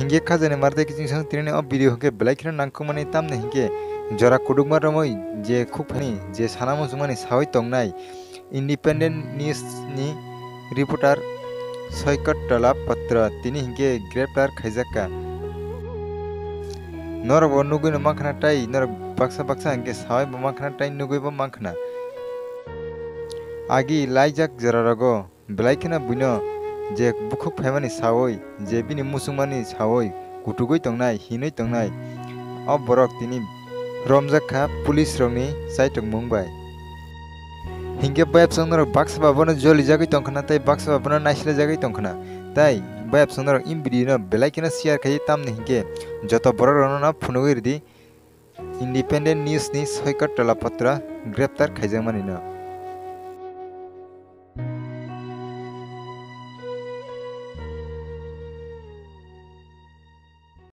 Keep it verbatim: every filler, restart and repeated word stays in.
Hinkhe khajani mar tei kiching song tini o video hinkhe belai kheno nangkukmani, tamni hinkhe jora kudukma romwi je khukphani je sana muchungmani sawi tongnai Independent News ni reporter Soikot Tola Patra tini hinkhe greptar khaijakka. Norok bo nugwino mankha na tei norok baksa baksa hinkhe sawi bo mankha na tei nugwi bo mankha na. Agi laijak jora rogo belai kheno buino je bukhuk phaimani sawi, je bini muchungmani sawi kutugwi tongnai, hinwi tongnai, o borok tini romjak kha police rokni chaitokmung bai. Hinkhe bayapsong norok baksa ba bono jolijagwi tongkhna tei baksa ba bono naisilajagwi tongkhna. Tai bayapsong norok in video no belai kheno share khai, tamni hinkhe joto borok rokno no phunugwi ridi. Independent News ni Soikot Tola Patra greptar khaijakmani no.